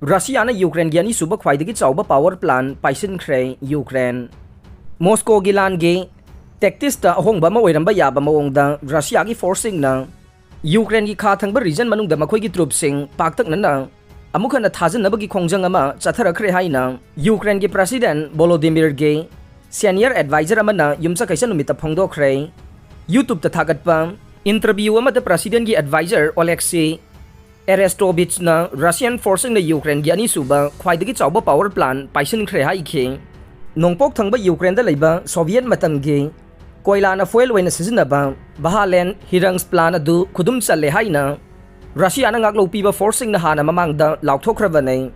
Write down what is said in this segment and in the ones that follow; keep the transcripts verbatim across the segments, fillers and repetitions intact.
ꯔꯁꯤꯌꯥꯅ ꯌꯨꯀ꯭ꯔꯦꯟꯒꯤ ꯑꯅꯤꯁꯨꯕ ꯈ꯭ꯋꯥꯏꯗꯒꯤ ꯆꯥꯎꯕ ꯄꯥꯋꯔ ꯄ꯭ꯂꯥꯟ ꯄꯥꯏꯁꯤꯟꯈ꯭ꯔꯦ꯫ ꯌꯨꯀ꯭ꯔꯦꯟ ꯃꯣꯁꯀꯣꯒꯤ ꯂꯥꯟꯒꯤ ꯇꯦꯛꯇꯤꯁꯇ ꯑꯍꯣꯡꯕ ꯑꯃ ꯑꯣꯏꯔꯝꯕ ꯌꯥꯕ ꯃꯑꯣꯡꯗ ꯔꯁꯤꯌꯥꯒꯤ ꯐꯣꯔꯁꯁꯤꯡꯅ ꯌꯨꯀ꯭ꯔꯦꯟꯒꯤ ꯈꯥ ꯊꯪꯕ ꯔꯤꯖꯟ ꯃꯅꯨꯡꯗ ꯃꯈꯣꯏꯒꯤ ꯇ꯭ꯔꯨꯞꯁꯤꯡ ꯄꯥꯛꯇꯛꯅꯅ ꯑꯃꯨꯛ ꯍꯟꯅ ꯊꯥꯖꯤꯟꯅꯕꯒꯤ ꯈꯣꯡꯖꯪ ꯑꯃ ꯆꯠꯊꯔꯛꯈ꯭ꯔꯦ ꯍꯥꯏꯅ ꯌꯨꯀ꯭ꯔꯦꯟꯒꯤ ꯄ꯭ꯔꯁꯤꯗꯦꯟ ꯚꯣꯂꯣꯗꯤꯃꯤꯔꯒꯤ ꯁꯦꯅꯤꯌꯔ ꯑꯦꯗꯚꯥꯏꯖꯔ ꯑꯃꯅ ꯌꯨꯝꯁꯀꯩꯁ ꯅꯨꯃꯤꯠꯇ ꯐꯣꯡꯗꯣꯛꯈ꯭ꯔꯦ꯫ ꯌꯨꯇ꯭ꯌꯨꯕꯇ ꯊꯥꯒꯠꯄ ꯏꯟꯇꯔꯚ꯭ꯌꯨ ꯑꯃꯗ ꯄ꯭ꯔꯁꯤꯗꯦꯟꯒꯤ ꯑꯦꯗꯚꯥꯏꯖꯔ ꯑꯣꯂꯦꯛꯁꯤ ꯑꯦꯔꯦꯁꯇꯣꯚꯤꯆꯅ ꯔꯁꯤꯌꯟ ꯐꯣꯔꯁꯁꯤꯡꯅ ꯌꯨꯀ꯭ꯔꯦꯟꯒꯤ ꯑꯅꯤꯁꯨꯕ ꯈ꯭ꯋꯥꯏꯗꯒꯤ ꯆꯥꯎꯕ ꯄꯥꯋꯔ ꯄ꯭ꯂꯥꯟ ꯄꯥꯏꯁꯤꯟꯈ꯭ꯔꯦ ꯍꯥꯏꯈꯤ꯫ ꯅꯣꯡꯄꯣꯛ ꯊꯪꯕ ꯌꯨꯀ꯭ꯔꯦꯟꯗ ꯂꯩꯕ ꯁꯣꯚꯤꯌꯦꯠ ꯃꯇꯝꯒꯤ ꯀꯣꯏꯂꯥꯅ ꯐꯣꯏꯜ ꯑꯣꯏꯅ ꯁꯤꯖꯤꯟꯅꯕ ꯚꯍꯥꯂꯦꯟ ꯍꯤꯔꯪꯁ ꯄ꯭ꯂꯥꯟ ꯑꯗꯨ ꯈꯨꯗꯨꯝ ꯆꯜꯂꯦ ꯍꯥꯏꯅ ꯔꯁꯤꯌꯥꯅ ꯉꯥꯛꯂꯧ ꯄꯤꯕ ꯐꯣꯔꯁꯁꯤꯡꯅ ꯍꯥꯟꯅ ꯃꯃꯥꯡꯗ ꯂꯥꯎꯊꯣꯛꯈ꯭ꯔꯕꯅꯤ꯫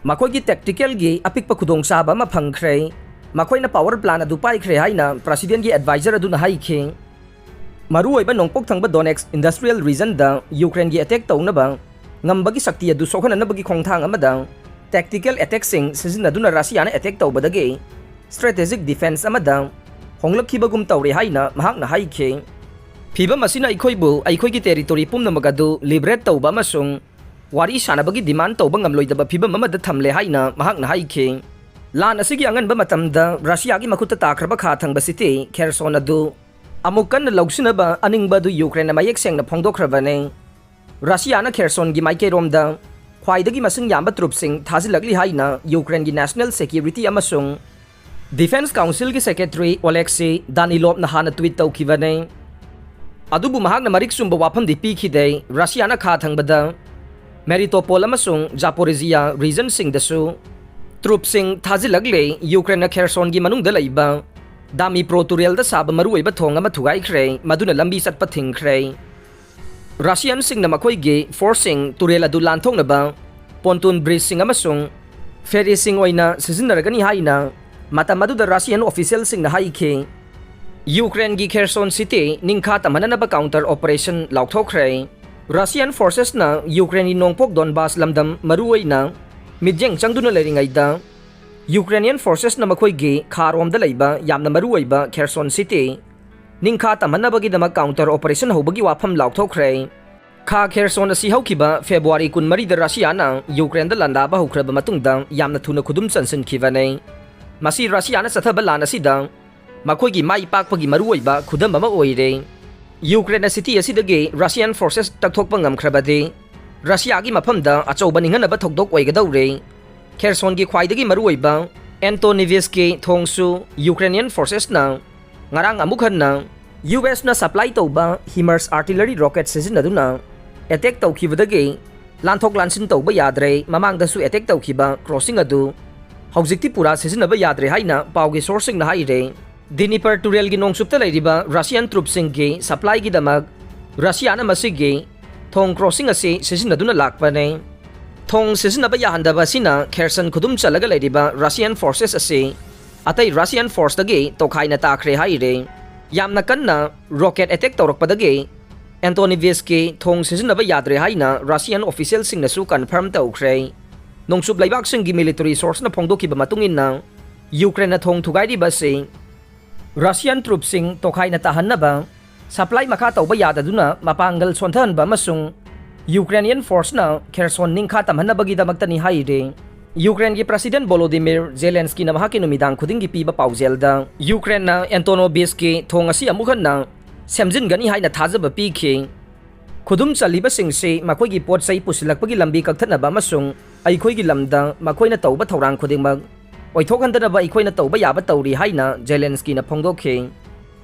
ꯃꯈꯣꯏꯒꯤ ꯇꯦꯛꯇꯤꯀꯦꯜꯒꯤ ꯑꯄꯤꯛꯄ ꯈꯨꯗꯣꯡꯆꯥꯕ ꯑꯃ ꯐꯪꯈ꯭ꯔꯦ꯫ ꯃꯈꯣꯏꯅ ꯄꯥꯋꯔ ꯄ꯭ꯂꯥꯟ ꯑꯗꯨ ꯄꯥꯏꯈ꯭ꯔꯦ ꯍꯥꯏꯅ ꯄ꯭ꯔꯁꯤꯗꯦꯟꯒꯤ ꯑꯦꯗꯚꯥꯏꯖꯔ ꯑꯗꯨꯅ ꯍꯥꯏꯈꯤ꯫ ꯃꯔꯨꯑꯣꯏꯕ ꯅꯣꯡꯄꯣꯛ ꯊꯪꯕ ꯗꯣꯅꯦꯠꯁ ꯏꯟꯗꯁꯇ꯭ꯔꯤꯌꯦꯜ ꯔꯤꯖꯟꯗ ꯌꯨꯀ꯭ꯔꯦꯟꯒꯤ ꯑꯦꯇꯦꯛ ꯇꯧꯅꯕ ꯉꯝꯕꯒꯤ ꯁꯛꯇꯤ ꯑꯗꯨ ꯁꯣꯛꯍꯟꯅꯅꯕꯒꯤ ꯈꯣꯡꯊꯥꯡ ꯑꯃꯗ ꯇꯦꯛꯇꯤꯀꯦꯜ ꯑꯦꯇꯦꯛꯁꯤꯡ ꯁꯤꯖꯤꯟꯅꯗꯨꯅ ꯔꯁꯤꯌꯥꯅ ꯑꯦꯇꯦꯛ ꯇꯧꯕꯗꯒꯤ ꯁ꯭ꯇ꯭ꯔꯦꯇꯦꯖꯤꯛ ꯗꯤꯐꯦꯟꯁ ꯑꯃꯗ ꯍꯣꯡꯂꯛꯈꯤꯕꯒꯨꯝ ꯇꯧꯔꯦ ꯍꯥꯏꯅ ꯃꯍꯥꯛꯅ ꯍꯥꯏꯈꯤ꯫ ꯐꯤꯚꯝ ꯑꯁꯤꯅ ꯑꯩꯈꯣꯏꯕꯨ ꯑꯩꯈꯣꯏꯒꯤ ꯇꯦꯔꯤꯇꯣꯔꯤ ꯄꯨꯝꯅꯃꯛ ꯑꯗꯨ ꯂꯤꯕꯔꯦꯠ ꯇꯧꯕ ꯑꯃꯁꯨꯡ ꯋꯥꯔꯤ ꯁꯥꯅꯕꯒꯤ ꯗꯤꯃꯥꯟ ꯇꯧꯕ ꯉꯝꯂꯣꯏꯗꯕ ꯐꯤꯚꯝ ꯑꯃꯗ ꯊꯝꯂꯦ ꯍꯥꯏꯅ ꯃꯍꯥꯛꯅ ꯍꯥꯏꯈꯤ꯫ ꯂꯥꯟ ꯑꯁꯤꯒꯤ ꯑꯉꯟꯕ ꯃꯇꯝꯗ ꯔꯁꯤꯌꯥꯒꯤ ꯃꯈꯨꯠꯇ ꯇꯥꯈ꯭ꯔꯕ ꯈꯥ ꯊꯪꯕ ꯁꯤꯇꯤ ꯈꯦꯔꯁꯣꯟ ꯑꯗꯨ ꯑꯃꯨꯛ ꯀꯟꯅ ꯂꯧꯁꯤꯟꯅꯕ ꯑꯅꯤꯡꯕ ꯑꯗꯨ ꯌꯨꯀ꯭ꯔꯦꯟꯅ ꯃꯌꯦꯛ ꯁꯦꯡꯅ ꯐꯣꯡꯗꯣꯛꯈ꯭ꯔꯕꯅꯤ꯫ ꯔꯁꯤꯌꯥꯅ ꯈꯦꯔꯁꯣꯟꯒꯤ ꯃꯥꯏꯀꯩꯔꯣꯝꯗ ꯈ꯭ꯋꯥꯏꯗꯒꯤ ꯃꯁꯤꯡ ꯌꯥꯝꯕ ꯇ꯭ꯔꯨꯞꯁꯤꯡ ꯊꯥꯖꯤꯜꯂꯛꯂꯤ ꯍꯥꯏꯅ ꯌꯨꯀ꯭ꯔꯦꯟꯒꯤ ꯅꯦꯁꯅꯦꯜ ꯁꯦꯀ꯭ꯌꯨꯔꯤꯇꯤ ꯑꯃꯁꯨꯡ ꯗꯤꯐꯦꯟꯁ ꯀꯥꯎꯟꯁꯤꯜꯒꯤ ꯁꯦꯀ꯭ꯔꯦꯇꯔꯤ ꯑꯣꯂꯦꯛꯁꯤ ꯗꯥꯅꯤꯂꯣꯞꯅ ꯍꯥꯟꯅ ꯇ꯭ꯋꯤꯠ ꯇꯧꯈꯤꯕꯅꯤ꯫ ꯑꯗꯨꯕꯨ ꯃꯍꯥꯛꯅ ꯃꯔꯤꯛ ꯆꯨꯝꯕ ꯋꯥꯐꯝꯗꯤ ꯄꯤꯈꯤꯗꯦ꯫ ꯔꯁꯤꯌꯥꯅ ꯈꯥ ꯊꯪꯕꯗ ꯃꯦꯔꯤꯇꯣꯄꯣꯜ ꯑꯃꯁꯨꯡ ꯖꯥꯄꯣꯔꯤꯖꯤꯌꯥ ꯔꯤꯖꯟꯁꯤꯡꯗꯁꯨ ꯇ꯭ꯔꯨꯞꯁꯤꯡ ꯊꯥꯖꯤꯜꯂꯛꯂꯦ꯫ ꯌꯨꯀ꯭ꯔꯦꯟꯅ ꯈꯦꯔꯁꯣꯟꯒꯤ ꯃꯅꯨꯡꯗ ꯂꯩꯕ ꯗꯥꯃꯤꯄ꯭ꯔꯣ ꯇꯨꯔꯦꯜꯗ ꯁꯥꯕ ꯃꯔꯨꯑꯣꯏꯕ ꯊꯣꯡ ꯑꯃ ꯊꯨꯒꯥꯏꯈ꯭ꯔꯦ, ꯃꯗꯨꯅ ꯂꯝꯕꯤ ꯆꯠꯄ ꯊꯤꯡꯈ꯭ꯔꯦ꯫ ꯔꯁꯤꯌꯟꯁꯤꯡꯅ ꯃꯈꯣꯏꯒꯤ ꯐꯣꯔꯁꯁꯤꯡ ꯇꯨꯔꯦꯜ ꯑꯗꯨ ꯂꯥꯟꯊꯣꯛꯅꯕ ꯄꯣꯟꯇꯨꯟ ꯕ꯭ꯔꯤꯖꯁꯤꯡ ꯑꯃꯁꯨꯡ ꯐꯦꯔꯤꯁꯤꯡ ꯑꯣꯏꯅ ꯁꯤꯖꯤꯟꯅꯔꯒꯅꯤ ꯍꯥꯏꯅ ꯃꯇꯝ ꯑꯗꯨꯗ ꯔꯁꯤꯌꯟ ꯑꯣꯐꯤꯁꯤꯌꯦꯜꯁꯤꯡꯅ ꯍꯥꯏꯈꯤ꯫ ꯌꯨꯀ꯭ꯔꯦꯟꯒꯤ ꯈꯦꯔꯁꯣꯟ ꯁꯤꯇꯤ ꯅꯤꯡꯈꯥ ꯇꯝꯍꯟꯅꯅꯕ ꯀꯥꯎꯟꯇꯔ ꯑꯣꯄꯔꯦꯁꯟ ꯂꯥꯎꯊꯣꯛꯈ꯭ꯔꯦ꯫ ꯔꯁꯤꯌꯟ ꯐꯣꯔꯁꯦꯁꯅ ꯌꯨꯀ꯭ꯔꯦꯟꯒꯤ ꯅꯣꯡꯄꯣꯛ ꯗꯣꯟꯕꯥꯁ ꯂꯝꯗꯝ ꯃꯔꯨꯑꯣꯏꯅ ꯃꯤꯠꯌꯦꯡ ꯆꯪꯗꯨꯅ ꯂꯩꯔꯤꯉꯩꯗ, ꯌꯨꯀ꯭ꯔꯦꯅꯤꯌꯟ ꯐꯣꯔꯁꯦꯁꯅ ꯃꯈꯣꯏꯒꯤ ꯈꯥꯔꯣꯝꯗ ꯂꯩꯕ ꯌꯥꯝꯅ ꯃꯔꯨꯑꯣꯏꯕ ꯈꯦꯔꯁꯣꯟ ꯁꯤꯇꯤ ꯅꯤꯡꯈꯥ ꯇꯝꯍꯟꯅꯕꯒꯤꯗꯃꯛ ꯀꯥꯎꯟꯇꯔ ꯑꯣꯄꯔꯦꯁꯟ ꯍꯧꯕꯒꯤ ꯋꯥꯐꯝ ꯂꯥꯎꯊꯣꯛꯈ꯭ꯔꯦ꯫ ꯈꯥ ꯈꯦꯔꯁꯣꯟ ꯑꯁꯤ ꯍꯧꯈꯤꯕ ꯐꯦꯕ꯭ꯔꯨꯋꯥꯔꯤ ꯀꯨꯟꯃꯔꯤꯗ ꯔꯁꯤꯌꯥꯅ ꯌꯨꯀ꯭ꯔꯦꯟꯗ ꯂꯥꯟꯗꯥꯕ ꯍꯧꯈ꯭ꯔꯕ ꯃꯇꯨꯡꯗ ꯌꯥꯝꯅ ꯊꯨꯅ ꯈꯨꯗꯨꯝ ꯆꯟꯁꯤꯟꯈꯤꯕꯅꯤ꯫ ꯃꯁꯤ ꯔꯁꯤꯌꯥꯅ ꯆꯠꯊꯕ ꯂꯥꯟ ꯑꯁꯤꯗ ꯃꯈꯣꯏꯒꯤ ꯃꯥꯏ ꯄꯥꯛꯄꯒꯤ ꯃꯔꯨꯑꯣꯏꯕ ꯈꯨꯗꯝ ꯑꯃ ꯑꯣꯏꯔꯦ꯫ ꯌꯨꯀ꯭ꯔꯦꯟꯅ ꯁꯤꯇꯤ ꯑꯁꯤꯗꯒꯤ ꯔꯁꯤꯌꯥꯟ ꯐꯣꯔꯁꯦꯁ ꯇꯛꯊꯣꯛꯄ ꯉꯝꯈ꯭ꯔꯕꯗꯤ ꯔꯁꯤꯌꯥꯒꯤ ꯃꯐꯝꯗ ꯑꯆꯧꯕ ꯅꯤꯡꯍꯟꯅꯕ ꯊꯧꯗꯣꯛ ꯑꯣꯏꯒꯗꯧꯔꯦ꯫ ꯈꯦꯔꯁꯣꯟꯒꯤ ꯈ꯭ꯋꯥꯏꯗꯒꯤ ꯃꯔꯨꯑꯣꯏꯕ ꯑꯦꯟꯇꯣꯅꯤꯚꯤꯁꯀꯤ ꯊꯣꯡꯁꯨ ꯌꯨꯀ꯭ꯔꯦꯅꯤꯌꯟ ꯐꯣꯔꯁꯦꯁꯅ ꯉꯔꯥꯡ ꯑꯃꯨꯛ ꯍꯟꯅ ꯌꯨ ꯑꯦꯁꯅ ꯁꯄ꯭ꯂꯥꯏ ꯇꯧꯕ ꯍꯤꯃꯔꯁ ꯑꯥꯔꯇꯤꯂꯔꯤ ꯔꯣꯀꯦꯠ ꯁꯤꯖꯤꯟꯅꯗꯨꯅ ꯑꯦꯇꯦꯛ ꯇꯧꯈꯤꯕꯗꯒꯤ ꯂꯥꯟꯊꯣꯛ ꯂꯥꯟꯁꯤꯟ ꯇꯧꯕ ꯌꯥꯗ꯭ꯔꯦ꯫ ꯃꯃꯥꯡꯗꯁꯨ ꯑꯦꯇꯦꯛ ꯇꯧꯈꯤꯕ ꯀ꯭ꯔꯣꯁꯤꯡ ꯑꯗꯨ ꯍꯧꯖꯤꯛꯇꯤ ꯄꯨꯔꯥ ꯁꯤꯖꯤꯟꯅꯕ ꯌꯥꯗ꯭ꯔꯦ ꯍꯥꯏꯅ ꯄꯥꯎꯒꯤ ꯁꯣꯔꯁꯁꯤꯡꯅ ꯍꯥꯏꯔꯦ꯫ ꯗꯤꯅꯤꯄꯔ ꯇꯨꯔꯦꯜꯒꯤ ꯅꯣꯡꯆꯨꯞꯇ ꯂꯩꯔꯤꯕ ꯔꯁꯤꯌꯥꯟ ꯇ꯭ꯔꯨꯞꯁꯤꯡꯒꯤ ꯁꯄ꯭ꯂꯥꯏꯒꯤꯗꯃꯛ ꯔꯁꯤꯌꯥꯅ ꯃꯁꯤꯒꯤ ꯊꯣꯡ ꯀ꯭ꯔꯣꯁꯤꯡ ꯑꯁꯤ ꯁꯤꯖꯤꯟꯅꯗꯨꯅ ꯂꯥꯛꯄꯅꯤ꯫ ꯊꯣꯡ ꯁꯤꯖꯤꯟꯅꯕ ꯌꯥꯍꯟꯗꯕ ꯑꯁꯤꯅ ꯈꯦꯔꯁꯟ ꯈꯨꯗꯨꯝ ꯆꯜꯂꯒ ꯂꯩꯔꯤꯕ ꯔꯁꯤꯌꯥꯟ ꯐꯣꯔꯁꯦꯁ ꯑꯁꯤ ꯑꯇꯩ ꯔꯁꯤꯌꯥꯟ ꯐꯣꯔꯁꯇꯒꯤ ꯇꯣꯈꯥꯏꯅ ꯇꯥꯈ꯭ꯔꯦ ꯍꯥꯏꯔꯦ꯫ ꯌꯥꯝꯅ ꯀꯟꯅ ꯔꯣꯀꯦꯠ ꯑꯦꯇꯦꯛ ꯇꯧꯔꯛꯄꯗꯒꯤ ꯑꯦꯟꯇꯣꯅꯤꯚꯤꯁꯀꯤ ꯊꯣꯡ ꯁꯤꯖꯤꯟꯅꯕ ꯌꯥꯗ꯭ꯔꯦ ꯍꯥꯏꯅ ꯔꯁꯤꯌꯥꯟ ꯑꯣꯐꯤꯁꯤꯌꯦꯜꯁꯤꯡꯅꯁꯨ ꯀꯟꯐꯥꯔꯝ ꯇꯧꯈ꯭ꯔꯦ꯫ ꯅꯣꯡꯆꯨꯞ ꯂꯩꯕꯥꯛꯁꯤꯡꯒꯤ ꯃꯤꯂꯤꯇꯔꯤ ꯁꯣꯔꯁꯅ ꯐꯣꯡꯗꯣꯛꯈꯤꯕ ꯃꯇꯨꯡ ꯏꯟꯅ, ꯌꯨꯀ꯭ꯔꯦꯟꯅ ꯊꯣꯡ ꯊꯨꯒꯥꯏꯔꯤꯕ ꯑꯁꯤ ꯔꯁꯤꯌꯥꯟ ꯇ꯭ꯔꯨꯞꯁꯤꯡ ꯇꯣꯈꯥꯏꯅ ꯇꯥꯍꯟꯅꯕ, ꯁꯄ꯭ꯂꯥꯏ ꯃꯈꯥ ꯇꯧꯕ ꯌꯥꯗꯗꯨꯅ ꯃꯄꯥꯡꯒꯜ ꯁꯣꯟꯊꯍꯟꯕ ꯑꯃꯁꯨꯡ ꯌꯨꯀ꯭ꯔꯦꯅꯤꯌꯟ ꯐꯣꯔꯁꯅ ꯈꯦꯔꯁꯣꯟ ꯅꯤꯡꯈꯥ ꯇꯝꯍꯟꯅꯕꯒꯤꯗꯃꯛꯇꯅꯤ ꯍꯥꯏꯔꯤ꯫ ꯌꯨꯀ꯭ꯔꯦꯟꯒꯤ ꯄ꯭ꯔꯁꯤꯗꯦꯟ ꯚꯣꯂꯣꯗꯤꯃꯤꯔ ꯖꯦꯂꯦꯟꯁꯀꯤꯅ ꯃꯍꯥꯛꯀꯤ ꯅꯨꯃꯤꯗꯥꯡ ꯈꯨꯗꯤꯡꯒꯤ ꯄꯤꯕ ꯄꯥꯎꯖꯦꯜꯗ ꯌꯨꯀ꯭ꯔꯦꯟꯅ ꯑꯦꯟꯇꯣꯅꯣꯕꯤꯁꯀꯤ ꯊꯣꯡ ꯑꯁꯤ ꯑꯃꯨꯛ ꯍꯟꯅ ꯁꯦꯝꯖꯤꯟꯒꯅꯤ ꯍꯥꯏꯅ ꯊꯥꯖꯕ ꯄꯤꯈꯤ꯫ ꯈꯨꯗꯨꯝ ꯆꯜꯂꯤꯕꯁꯤꯡꯁꯤ ꯃꯈꯣꯏꯒꯤ ꯄꯣꯠ ꯆꯩ ꯄꯨꯁꯤꯜꯂꯛꯄꯒꯤ ꯂꯝꯕꯤ ꯀꯛꯊꯠꯅꯕ ꯑꯃꯁꯨꯡ ꯑꯩꯈꯣꯏꯒꯤ ꯂꯝꯗ ꯃꯈꯣꯏꯅ ꯇꯧꯕ ꯊꯧꯔꯥꯡ ꯈꯨꯗꯤꯡꯃꯛ ꯑꯣꯏꯊꯣꯛꯍꯟꯗꯅꯕ ꯑꯩꯈꯣꯏꯅ ꯇꯧꯕ ꯌꯥꯕ ꯇꯧꯔꯤ ꯍꯥꯏꯅ ꯖꯦꯂꯦꯟꯁꯀꯤꯅ ꯐꯣꯡꯗꯣꯛꯈꯤ꯫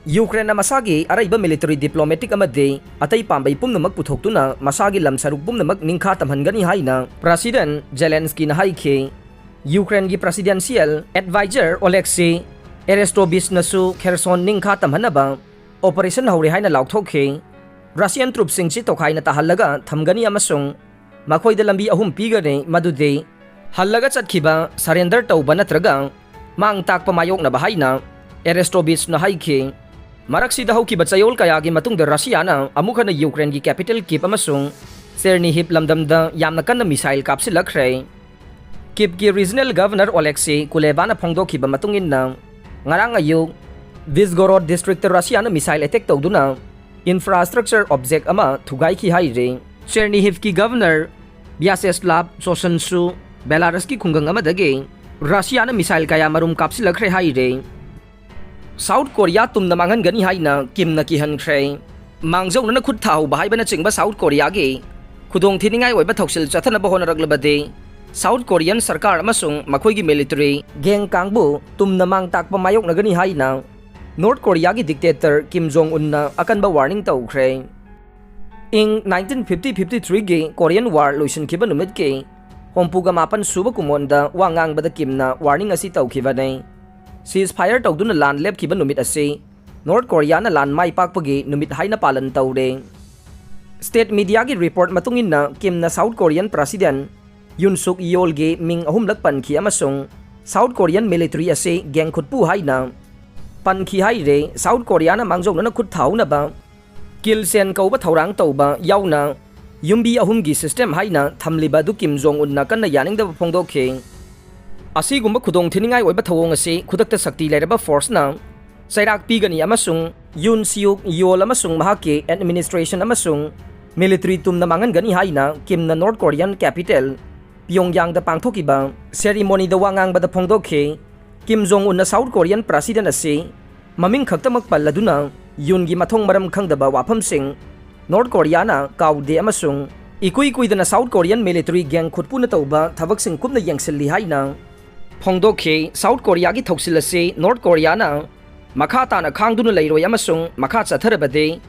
ꯌꯨꯀ꯭ꯔꯦꯟꯅ ꯃꯁꯥꯒꯤ ꯑꯔꯩꯕ ꯃꯤꯂꯤꯇꯔꯤ, ꯗꯤꯄ꯭ꯂꯣꯃꯦꯇꯤꯛ ꯑꯃꯗꯤ ꯑꯇꯩ ꯄꯥꯝꯕꯩ ꯄꯨꯝꯅꯃꯛ ꯄꯨꯊꯣꯛꯇꯨꯅ ꯃꯁꯥꯒꯤ ꯂꯝ ꯁꯔꯨꯛ ꯄꯨꯝꯅꯃꯛ ꯅꯤꯡꯈꯥ ꯇꯝꯍꯟꯒꯅꯤ ꯍꯥꯏꯅ ꯄ꯭ꯔꯁꯤꯗꯦꯟ ꯖꯦꯂꯦꯟꯁꯀꯤꯅ ꯍꯥꯏꯈꯤ꯫ ꯌꯨꯀ꯭ꯔꯦꯟꯒꯤ ꯄ꯭ꯔꯁꯤꯗꯦꯟꯁꯤꯌꯦꯜ ꯑꯦꯗꯚꯥꯏꯖꯔ ꯑꯣꯂꯦꯛꯁꯤ ꯑꯦꯔꯦꯁꯇꯣꯕꯤꯁꯅꯁꯨ ꯈꯦꯔꯁꯣꯟ ꯅꯤꯡꯈꯥ ꯇꯝꯍꯟꯅꯕ ꯑꯣꯄꯔꯦꯁꯟ ꯍꯧꯔꯦ ꯍꯥꯏꯅ ꯂꯥꯎꯊꯣꯛꯈꯤ꯫ ꯔꯁꯤꯌꯟ ꯇ꯭ꯔꯨꯞꯁꯤꯡꯁꯤ ꯇꯣꯈꯥꯏꯅ ꯇꯥꯍꯜꯂꯒ ꯊꯝꯒꯅꯤ ꯑꯃꯁꯨꯡ ꯃꯈꯣꯏꯗ ꯂꯝꯕꯤ ꯑꯍꯨꯝ ꯄꯤꯒꯅꯤ, ꯃꯗꯨꯗꯤ ꯍꯜꯂꯒ ꯆꯠꯈꯤꯕ, ꯁꯔꯦꯟꯗꯔ ꯇꯧꯕ ꯅꯠꯇ꯭ꯔꯒ ꯃꯥꯡ ꯇꯥꯛꯄ ꯃꯥꯌꯣꯛꯅꯕ ꯍꯥꯏꯅ ꯑꯦꯔꯦꯁꯇꯣꯕꯤꯁꯅ ꯍꯥꯏꯈꯤ꯫ ꯃꯔꯛꯁꯤꯗ ꯍꯧꯈꯤꯕ ꯆꯌꯣꯜ ꯀꯌꯥꯒꯤ ꯃꯇꯨꯡꯗ ꯔꯁꯤꯌꯥꯅ ꯑꯃꯨꯛ ꯍꯟꯅ ꯌꯨꯀ꯭ꯔꯦꯟꯒꯤ ꯀꯦꯄꯤꯇꯦꯜ ꯀꯤꯞ ꯑꯃꯁꯨꯡ ꯆꯦꯔꯅꯤꯍꯤꯞ ꯂꯝꯗꯝꯗ ꯌꯥꯝꯅ ꯀꯟꯅ ꯃꯤꯁꯥꯏꯜ ꯀꯥꯞꯁꯤꯜꯂꯛꯈ꯭ꯔꯦ꯫ ꯀꯤꯞꯀꯤ ꯔꯤꯖꯅꯦꯜ ꯒꯚꯔꯅꯔ ꯑꯣꯂꯦꯛꯁꯤ ꯀꯨꯂꯦꯕꯥꯅ ꯐꯣꯡꯗꯣꯛꯈꯤꯕ ꯃꯇꯨꯡ ꯏꯟꯅ, ꯉꯔꯥꯡ ꯑꯌꯨꯛ ꯚꯤꯖꯒꯣꯔꯣꯗ ꯗꯤꯁꯇ꯭ꯔꯤꯛꯇ ꯔꯁꯤꯌꯥꯅ ꯃꯤꯁꯥꯏꯜ ꯑꯦꯇꯦꯛ ꯇꯧꯗꯨꯅ infrastructure object ꯑꯃ ꯊꯨꯒꯥꯏꯈꯤ ꯍꯥꯏꯔꯤ꯫ Chernihiv-ꯀꯤ Governor Vyacheslav Choshensu Belarus-ꯀꯤ ꯈꯨꯡꯒꯪ ꯑꯃꯗꯒꯤ Russia-ꯅ missile ꯀꯌꯥ ꯃꯔꯨꯝ ꯀꯥꯞꯁꯤꯜꯂꯛꯈ꯭ꯔꯦ ꯍꯥꯏꯔꯤ꯫ South Korea ꯇꯨꯝꯅ ꯃꯥꯡꯍꯟꯒꯅꯤ ꯍꯥꯏꯅ Kim-ꯅ ꯀꯤꯍꯟꯈ꯭ꯔꯦ꯫ ꯃꯥꯡꯖꯧꯅꯅ ꯈꯨꯠ ꯊꯥꯍꯧꯕ ꯍꯥꯏꯕꯅꯆꯤꯡꯕ South Korea-ꯒꯤ ꯈꯨꯗꯣꯡꯊꯤꯅꯤꯡꯉꯥꯏ ꯑꯣꯏꯕ ꯊꯧꯁꯤꯜ ꯆꯠꯊꯅꯕ ꯍꯣꯠꯅꯔꯛꯂꯕꯗꯤ South Korean ꯁꯔꯀꯥꯔ ꯑꯃꯁꯨꯡ ꯃꯈꯣꯏꯒꯤ military gang ꯀꯥꯡꯕꯨ ꯇꯨꯝꯅ ꯃꯥꯡ ꯇꯥꯛꯄ ꯃꯥꯌꯣꯛꯅꯒꯅꯤ ꯍꯥꯏꯅ North Korea-ꯒꯤ dictator Kim Jong Un-ꯅ ꯑꯀꯟꯕ warning ꯇꯧꯈ꯭ꯔꯦ꯫ ꯏꯪ nineteen fifty fifty-three-ꯒꯤ Korean War ꯂꯣꯏꯁꯤꯟꯈꯤꯕ ꯅꯨꯃꯤꯠꯀꯤ ꯍꯨꯝꯐꯨꯒ ꯃꯥꯄꯟ ꯁꯨꯕ ꯀꯨꯝꯑꯣꯟꯗ ꯋꯥ ꯉꯥꯡꯕꯗ Kim-ꯅ warning ꯑꯁꯤ ꯇꯧꯈꯤꯕꯅꯤ꯫ Ceasefire ꯇꯧꯗꯨꯅ ꯂꯥꯟ ꯂꯦꯞꯈꯤꯕ ꯅꯨꯃꯤꯠ ꯑꯁꯤ North Korea-ꯅ ꯂꯥꯟ ꯃꯥꯏ ꯄꯥꯛꯄꯒꯤ ꯅꯨꯃꯤꯠ ꯍꯥꯏꯅ ꯄꯥꯂꯟ ꯇꯧꯔꯦ꯫ State media-ꯒꯤ report ꯃꯇꯨꯡ ꯏꯟꯅ Kim-ꯅ South Korean President Yoon Suk Yeol-ꯒꯤ ꯃꯤꯡ ꯑꯍꯨꯝꯂꯛ ꯄꯟꯈꯤ ꯑꯃꯁꯨꯡ South Korean military ꯑꯁꯤ gang ꯈꯨꯠꯄꯨ ꯍꯥꯏꯅ ꯄꯟꯈꯤ ꯍꯥꯏꯔꯦ꯫ South Korea-ꯅ ꯃꯥꯡꯖꯧꯅꯅ ꯈꯨꯠ ꯊꯥꯍꯧꯅꯕ kill chain ꯀꯧꯕ ꯊꯧꯔꯥꯡ ꯇꯧꯕ ꯌꯥꯎꯅ ꯌꯨꯝꯕꯤ ꯑꯍꯨꯝꯒꯤ system ꯍꯥꯏꯅ ꯊꯝꯂꯤꯕ ꯑꯗꯨ Kim Jong Un-ꯅ ꯀꯟꯅ ꯌꯥꯅꯤꯡꯗꯕ ꯐꯣꯡꯗꯣꯛꯈꯤ꯫ ꯑꯁꯤꯒꯨꯝꯕ ꯈꯨꯗꯣꯡꯊꯤꯅꯤꯡꯉꯥꯏ ꯑꯣꯏꯕ ꯊꯧꯑꯣꯡ ꯑꯁꯤ ꯈꯨꯗꯛꯇ ꯁꯛꯇꯤ ꯂꯩꯔꯕ force-ꯅ ꯆꯩꯔꯥꯛ ꯄꯤꯒꯅꯤ ꯑꯃꯁꯨꯡ Yoon Suk Yeol ꯑꯃꯁꯨꯡ ꯃꯍꯥꯛꯀꯤ administration ꯑꯃꯁꯨꯡ military ꯇꯨꯝꯅ ꯃꯥꯡꯍꯟꯒꯅꯤ ꯍꯥꯏꯅ Kim-ꯅ North Korean capital Pyongyang-ꯗ ꯄꯥꯡꯊꯣꯛꯈꯤꯕ ceremony-ꯗ ꯋꯥ ꯉꯥꯡꯕꯗ ꯐꯣꯡꯗꯣꯛꯈꯤ꯫ Kim Jong Un-ꯅ South Korean President ꯑꯁꯤ ꯃꯃꯤꯡ ꯈꯛꯇꯃꯛ ꯄꯜꯂꯗꯨꯅ Yoon-ꯒꯤ ꯃꯊꯣꯡ ꯃꯔꯝ ꯈꯪꯗꯕ ꯋꯥꯐꯝꯁꯤꯡ North Korea-ꯅ ꯀꯥꯎꯗꯦ ꯑꯃꯁꯨꯡ ꯏꯀꯨꯏ ꯀꯨꯏꯗꯅ South Korean military gang ꯈꯨꯠꯄꯨꯅ ꯇꯧꯕ ꯊꯕꯛꯁꯤꯡ ꯀꯨꯞꯅ ꯌꯦꯡꯁꯤꯜꯂꯤ ꯍꯥꯏꯅ ꯐꯣꯡꯗꯣꯛꯈꯤ꯫ South Korea-ꯒꯤ ꯊꯧꯁꯤꯜ ꯑꯁꯤ North Korea-ꯅ ꯃꯈꯥ ꯇꯥꯅ ꯈꯥꯡꯗꯨꯅ ꯂꯩꯔꯣꯏ ꯑꯃꯁꯨꯡ ꯃꯈꯥ ꯆꯠꯊꯔꯕꯗꯤ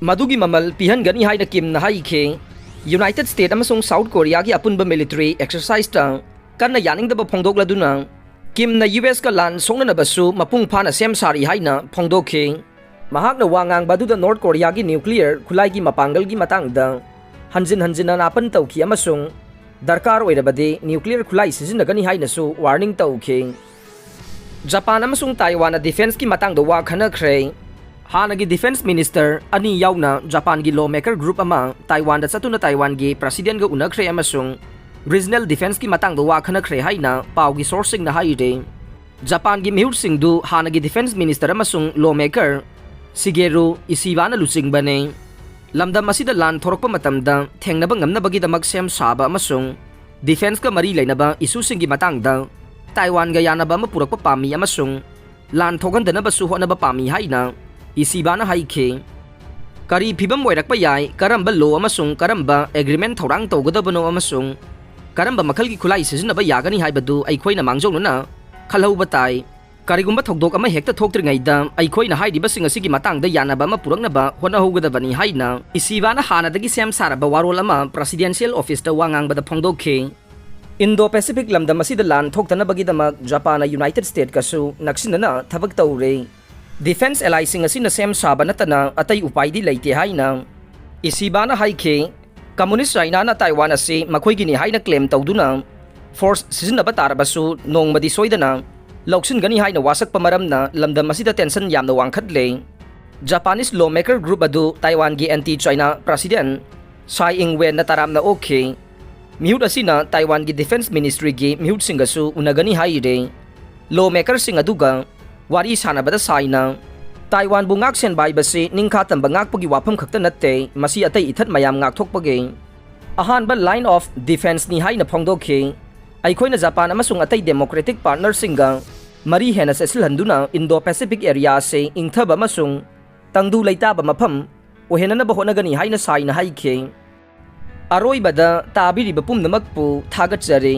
ꯃꯗꯨꯒꯤ ꯃꯃꯜ ꯄꯤꯍꯟꯒꯅꯤ ꯍꯥꯏꯅ Kim-ꯅ ꯍꯥꯏꯈꯤ꯫ United States ꯑꯃꯁꯨꯡ South Korea-ꯒꯤ ꯑꯄꯨꯟꯕ military exercise-ꯇ ꯀꯟꯅ ꯌꯥꯅꯤꯡꯗꯕ ꯐꯣꯡꯗꯣꯛꯂꯗꯨꯅ Kim-ꯅ U S-ꯀ ꯂꯥꯟ ꯁꯣꯛꯅꯅꯕꯁꯨ ꯃꯄꯨꯡ ꯐꯥꯅ ꯁꯦꯝ ꯁꯥꯔꯤ ꯍꯥꯏꯅ ꯐꯣꯡꯗꯣꯛꯈꯤ꯫ ꯃꯍꯥꯛꯅ ꯋꯥ ꯉꯥꯡꯕ ꯑꯗꯨꯗ North Korea-ꯒꯤ nuclear ꯈꯨꯠꯂꯥꯏꯒꯤ ꯃꯄꯥꯡꯒꯜꯒꯤ ꯃꯇꯥꯡꯗ ꯍꯟꯖꯤꯟ ꯍꯟꯖꯤꯟꯅ ꯅꯥꯄꯟ ꯇꯧꯈꯤ ꯑꯃꯁꯨꯡ ꯗꯔꯀꯥꯔ ꯑꯣꯏꯔꯕꯗꯤ nuclear ꯈꯨꯠꯂꯥꯏ ꯁꯤꯖꯤꯟꯅꯒꯅꯤ ꯍꯥꯏꯅꯁꯨ warning ꯇꯧꯈꯤ꯫ ꯖꯄꯥꯟ ꯑꯃꯁꯨꯡ ꯇꯥꯏꯋꯥꯟꯅ defence-ꯀꯤ ꯃꯇꯥꯡꯗ ꯋꯥ ꯈꯟꯅꯈ꯭ꯔꯦ꯫ ꯍꯥꯟꯅꯒꯤ defence minister ꯑꯅꯤ ꯌꯥꯎꯅ ꯖꯄꯥꯟꯒꯤ lawmaker group ꯑꯃ ꯇꯥꯏꯋꯥꯟꯗ ꯆꯠꯇꯨꯅ ꯇꯥꯏꯋꯥꯟꯒꯤ president-ꯒ ꯎꯅꯈ꯭ꯔꯦ ꯑꯃꯁꯨꯡ regional defence-ꯀꯤ ꯃꯇꯥꯡꯗ ꯋꯥ ꯈꯟꯅꯈ꯭ꯔꯦ ꯍꯥꯏꯅ ꯄꯥꯎꯒꯤ source-ꯁꯤꯡꯅ ꯍꯥꯏꯔꯤ꯫ ꯖꯄꯥꯟꯒꯤ ꯃꯤꯍꯨꯠꯁꯤꯡꯗꯨ ꯍꯥꯟꯅꯒꯤ defence minister ꯑꯃꯁꯨꯡ lawmaker ꯁꯤꯒꯦꯔꯨ ꯏꯁꯤꯕꯥꯅ ꯂꯨꯆꯤꯡꯕꯅꯤ꯫ ꯂꯝꯗꯝ ꯑꯁꯤꯗ ꯂꯥꯟ ꯊꯣꯔꯛꯄ ꯃꯇꯝꯗ ꯊꯦꯡꯅꯕ ꯉꯝꯅꯕꯒꯤꯗꯃꯛ ꯁꯦꯝ ꯁꯥꯕ ꯑꯃꯁꯨꯡ ꯗꯤꯐꯦꯟꯁꯀ ꯃꯔꯤ ꯂꯩꯅꯕ ꯏꯁꯨꯁꯤꯡꯒꯤ ꯃꯇꯥꯡꯗ ꯇꯥꯏꯋꯥꯟꯒ ꯌꯥꯅꯕ ꯑꯃ ꯄꯨꯔꯛꯄ ꯄꯥꯝꯃꯤ ꯑꯃꯁꯨꯡ ꯂꯥꯟ ꯊꯣꯛꯍꯟꯗꯅꯕꯁꯨ ꯍꯣꯠꯅꯕ ꯄꯥꯝꯃꯤ ꯍꯥꯏꯅ ꯏꯁꯤꯕꯥꯅ ꯍꯥꯏꯈꯤ꯫ ꯀꯔꯤ ꯐꯤꯕꯝ ꯑꯣꯏꯔꯛꯄ ꯌꯥꯏ, ꯀꯔꯝꯕ ꯂꯣ ꯑꯃꯁꯨꯡ ꯀꯔꯝꯕ ꯑꯦꯒ꯭ꯔꯤꯃꯦꯟ ꯊꯧꯔꯥꯡ ꯇꯧꯒꯗꯕꯅꯣ ꯑꯃꯁꯨꯡ ꯀꯔꯝꯕ ꯃꯈꯜꯒꯤ ꯈꯨꯠꯂꯥꯏ ꯁꯤꯖꯤꯟꯅꯕ ꯌꯥꯒꯅꯤ ꯍꯥꯏꯕꯗꯨ ꯑꯩꯈꯣꯏꯅ ꯃꯥꯡꯖꯧꯅꯅ ꯈꯜꯍꯧꯕ ꯇꯥꯏ꯫ ꯀꯔꯤꯒꯨꯝꯕ ꯊꯧꯗꯣꯛ ꯑꯃ ꯍꯦꯛꯇ ꯊꯣꯛꯇ꯭ꯔꯤꯉꯩꯗ ꯑꯩꯈꯣꯏꯅ ꯍꯥꯏꯔꯤꯕꯁꯤꯡ ꯑꯁꯤꯒꯤ ꯃꯇꯥꯡꯗ ꯌꯥꯅꯕ ꯑꯃ ꯄꯨꯔꯛꯅꯕ ꯍꯣꯠꯅꯍꯧꯒꯗꯕꯅꯤ ꯍꯥꯏꯅ ꯏꯁꯤꯕꯥꯅ ꯍꯥꯟꯅꯗꯒꯤ ꯁꯦꯝ ꯁꯥꯔꯕ ꯋꯥꯔꯣꯜ ꯑꯃ ꯄ꯭ꯔꯦꯁꯤꯗꯦꯟꯁꯤꯌꯦꯜ ꯑꯣꯐꯤꯁꯇ ꯋꯥ ꯉꯥꯡꯕꯗ ꯐꯣꯡꯗꯣꯛꯈꯤ꯫ ꯏꯟꯗꯣ ꯄꯦꯁꯤꯐꯤꯛ ꯂꯝꯗꯝ ꯑꯁꯤꯗ ꯂꯥꯟ ꯊꯣꯛꯇꯅꯕꯒꯤꯗꯃꯛ ꯖꯄꯥꯟꯅ ꯌꯨꯅꯥꯏꯇꯦꯗ ꯁ꯭ꯇꯦꯠꯀꯁꯨ ꯅꯛꯁꯤꯟꯅꯅ ꯊꯕꯛ ꯇꯧꯔꯤ꯫ ꯗꯤꯐꯦꯟꯁ ꯑꯦꯂꯥꯏꯁꯤꯡ ꯑꯁꯤꯅ ꯁꯦꯝ ꯁꯥꯕ ꯅꯠꯇꯅ ꯑꯇꯩ ꯎꯄꯥꯏꯗꯤ ꯂꯩꯇꯦ ꯍꯥꯏꯅ ꯏꯁꯤꯕꯥꯅ ꯍꯥꯏꯈꯤ꯫ ꯀꯝꯃꯨꯅꯤꯁ ꯆꯥꯏꯅꯥꯅ ꯇꯥꯏꯋꯥꯟ ꯑꯁꯤ ꯃꯈꯣꯏꯒꯤꯅꯤ ꯍꯥꯏꯅ ꯀ꯭ꯂꯦꯝ ꯇꯧꯗꯨꯅ ꯐꯣꯔꯁ ꯁꯤꯖꯤꯟꯅꯕ ꯇꯥꯔꯕꯁꯨ ꯅꯣꯡꯃꯗꯤ ꯁꯣꯏꯗꯅ ꯂꯧꯁꯤꯟꯒꯅꯤ ꯍꯥꯏꯅ ꯋꯥꯁꯛꯄ ꯃꯔꯝꯅ ꯂꯝꯗꯝ ꯑꯁꯤꯗ ꯇꯦꯟꯁꯟ ꯌꯥꯝꯅ ꯋꯥꯡꯈꯠꯂꯦ꯫ ꯖꯄꯥꯅꯤꯁ ꯂꯣ ꯃꯦꯀꯔ ꯒ꯭ꯔꯨꯞ ꯑꯗꯨ ꯇꯥꯏꯋꯥꯟꯒꯤ ꯑꯦꯟꯇꯤ ꯆꯥꯏꯅꯥ ꯄ꯭ꯔꯦꯁꯤꯗꯦꯟ ꯁꯥꯏ ꯏꯪ ꯋꯦꯟꯅ ꯇꯔꯥꯝꯅ ꯑꯣꯛꯈꯤ꯫ ꯃꯤꯍꯨꯠ ꯑꯁꯤꯅ ꯇꯥꯏꯋꯥꯟꯒꯤ ꯗꯤꯐꯦꯟꯁ ꯃꯤꯅꯤꯁꯇ꯭ꯔꯤꯒꯤ ꯃꯤꯍꯨꯠꯁꯤꯡꯒꯁꯨ ꯎꯅꯒꯅꯤ ꯍꯥꯏꯔꯤ꯫ ꯂꯣ ꯃꯦꯀꯔꯁꯤꯡ ꯑꯗꯨꯒ ꯋꯥꯔꯤ ꯁꯥꯟꯅꯕꯗ ꯁꯥꯏꯅ ꯇꯥꯏꯋꯥꯟꯕꯨ ꯉꯥꯛ ꯁꯦꯟꯕ ꯍꯥꯏꯕꯁꯤ ꯅꯤꯡꯈꯥ ꯇꯝꯕ ꯉꯥꯛꯄꯒꯤ ꯋꯥꯐꯝ ꯈꯛꯇ ꯅꯠꯇꯦ, ꯃꯁꯤ ꯑꯇꯩ ꯏꯊꯠ ꯃꯌꯥꯝ ꯉꯥꯛꯊꯣꯛꯄꯒꯤ ꯑꯍꯥꯟꯕ ꯂꯥꯏꯟ ꯑꯣꯐ ꯗꯤꯐꯦꯟꯁꯅꯤ ꯍꯥꯏꯅ ꯐꯣꯡꯗꯣꯛꯈꯤ꯫ ꯑꯩꯈꯣꯏꯅ ꯖꯄꯥꯟ ꯑꯃꯁꯨꯡ ꯑꯇꯩ ꯗꯦꯃꯣꯀ꯭ꯔꯦꯇꯤꯛ ꯄꯥꯔꯠꯅꯔꯁꯤꯡꯒ ꯃꯔꯤ ꯍꯦꯟꯅ ꯆꯦꯠꯁꯤꯜꯍꯟꯗꯨꯅ ꯏꯟꯗꯣ ꯄꯦꯁꯤꯐꯤꯛ ꯑꯦꯔꯤꯌꯥ ꯑꯁꯤ ꯏꯪꯊꯕ ꯑꯃꯁꯨꯡ ꯇꯪꯗꯨ ꯂꯩꯇꯥꯕ ꯃꯐꯝ ꯑꯣꯏꯍꯟꯅꯅꯕ ꯍꯣꯠꯅꯒꯅꯤ ꯍꯥꯏꯅ ꯁꯥꯏꯅ ꯍꯥꯏꯈꯤ꯫ ꯑꯔꯣꯏꯕꯗ ꯇꯥꯕꯤꯔꯤꯕ ꯄꯨꯝꯅꯃꯛꯄꯨ ꯊꯥꯒꯠꯆꯔꯤ꯫